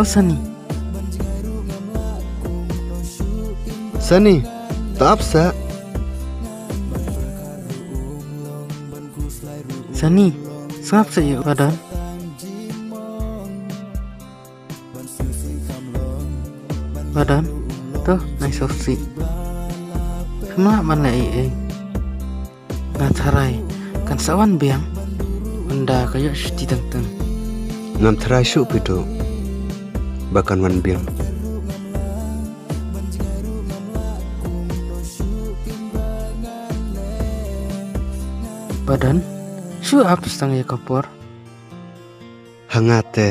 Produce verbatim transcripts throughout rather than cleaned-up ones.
Oh, Sani. Sani, to ap seh. Sani, sngap seh ïa u Badon. Badon, to, nai sngap seh. Phim lah ban leh ei ei. Nga tharai kan sa wan biang. Ynda ka ïoh shuti teng teng. Ngam tharai shuh phi duh ba kan wan biang. Badon, shu ap tang ïa ka por. Ha nga te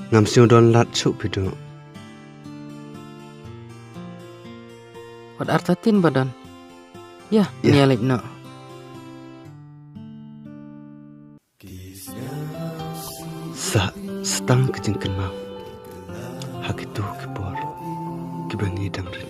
ngam sngewdon lad shuh phi duh. Wat artatien Badon. Ïa, ïa, ïa leit noh. Sa, sa tang ka jingkynmaw ha kito ki por kiba ngi dang rit.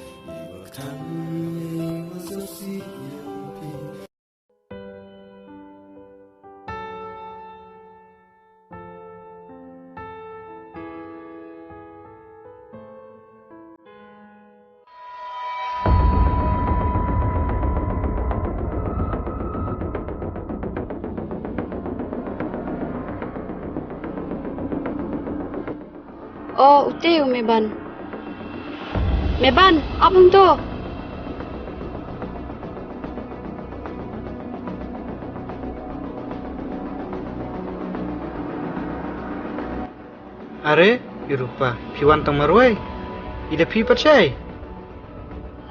O, ute u Meban. Meban, ap hangto. Are, i Rupa, phi wan tang marwei. I da phi pat shai?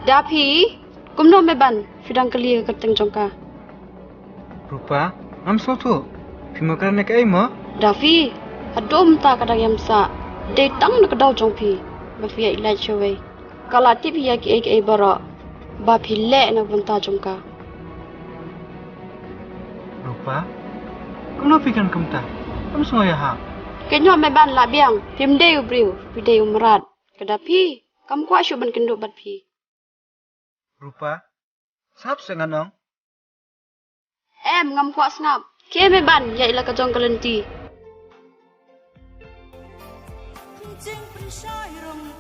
Da phi, kumno Meban, phi dang kylli ïa ka kyrteng jong ka? Rupa, ngam sngewthuh. Phi mut kren ïa kaei mo? Da phi, haduh mynta ka dang ïam sah. Dei tang na ka daw jong phi ba phi ïaid lait shawei. Ka la tip ïa kiei kiei baroh ba phi leh na ka bynta jong ka. Rupa, kumno phi kren kumta? Kam sngew ïa ha. Kynnoh Meban, la biang, phim dei u briew, phi dei u mrad. Ka da phi, kam kwah shuh ban kynduh bad phi. Rupa, sngap seh ngan ong. Em, ngam kwah sngap. Khie Meban, ïaid la ka jong ka lynti.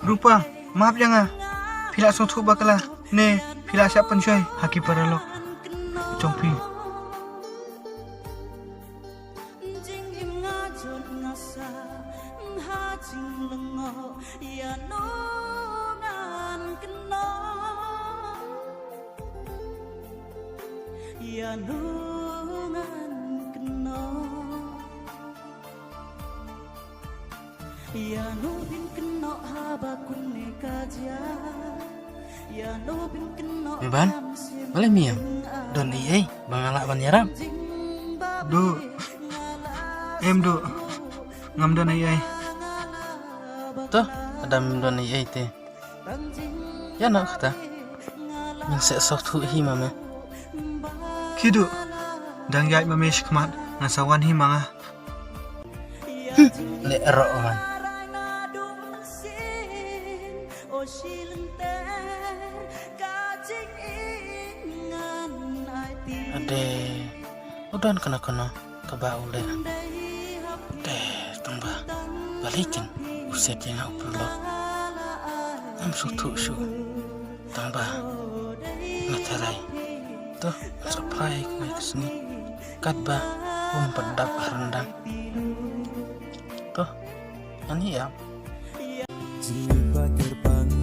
Rupa, map ïa nga. Phi la sngewthuh bakla ne phi la shah pynshoi ha ki paralok jong phi? Jingim nga jot nga sah ha jinglyngngoh, ïa no ngan kynnoh, ïa no ngan kynnoh. Meban, balei me ïam? Don ei ei ba nga lah ban ïarap? Duh. Em duh. Ngam don ei ei. To, lada mem don ei ei te, ïa noh kata. Men seh sawthuh hi ma me. Khie duh. Dang ïaid ma me shakhmat, ngan sa wan hi ma nga. Hmm, leh roh man. Ade, u don kano kano kaba u leh. Te tang ba balei kin u set ïa nga u paralok. Ngam sngewthuh shuh. Tang ba nga tharai, to, sa phai kawei ka sngi katba um pat dap ha ryndang. To, ani ïap. Jingmut ba kyrpang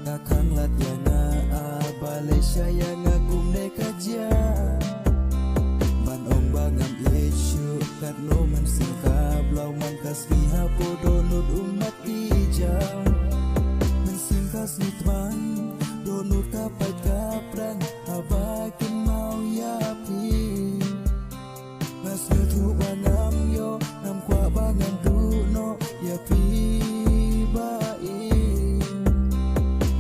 ka khang lad ïa nga, a balei sha ïa nga kumne ka jia. Ban ong ba ngam ïeit shuh, katno mynsiem ka blau man ka sngi hapoh dohnud um mat ïa jam. Mynsiem ka sngi tmang, dohnud ka pait ka pran, haba kynmaw ïa phi. Nga sngewthuh ba ngam ïoh, ngam kwah ba ngam duh noh ïa phi ba ïeit.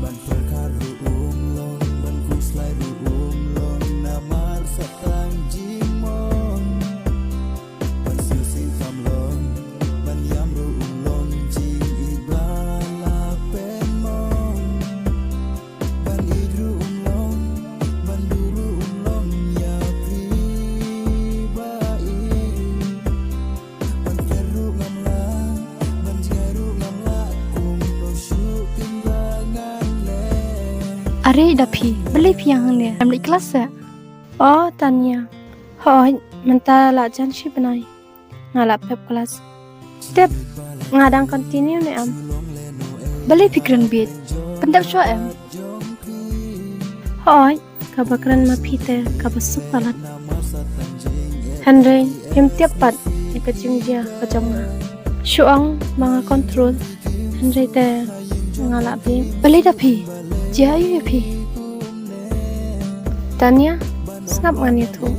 Ban pyrkhat ruh um long, ban khuslai ruh um long, namar sa tang jingmong. Ban sngewsih kam long, ban ïam ruh um long, jingïeit ba la pynmong. Ban ïeit ruh um long, Re da phi, balei phi ïeng hangne? Em leit klas eh? O Tania. Hooid, mynta la jan shi bnai. Nga la pep klas. Tip, nga dang continue ne em? Balei phi kren bieit? Pyndep shuwa em? Hooid, kaba kren ma phi te kaba suk palat. Hynrei phim tip pat ïa ka jingjia ka jong nga. Shu ong ba nga control, hynrei te nga la bieit. Balei da phi? Jia aïu ïa phi? Tania, sngap, ngan ïathuh.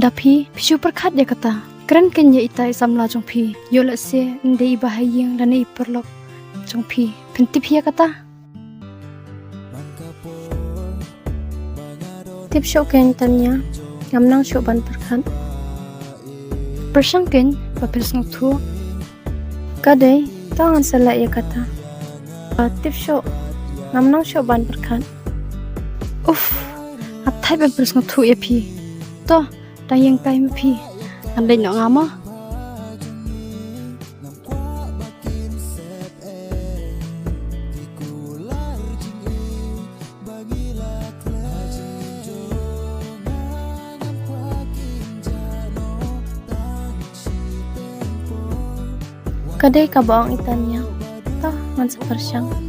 Da phi, phi shu pyrkhat ïa kata. Kren keiñ ïa ita i samla jong phi. Ïoh lehse ym dei i bahaïing lane i paralok jong phi. Phin tip hi ïa kata? Tip shuh keiñ Tania, ngam nang shuh ban pyrkhat. Pyrshang keiñ ba phin sngewthuh. Ka dei, to ngan sa leh ïa kata. Ba tip shuh, ngam nang shuh ban pyrkhat. Uff, nga thait ban pynsngewthuh ïa phi. To, dang ïeng kai ma phi. Ngan leit noh nga mo. Ka dei kaba ong i Tania. To, ngan sa pyrshang.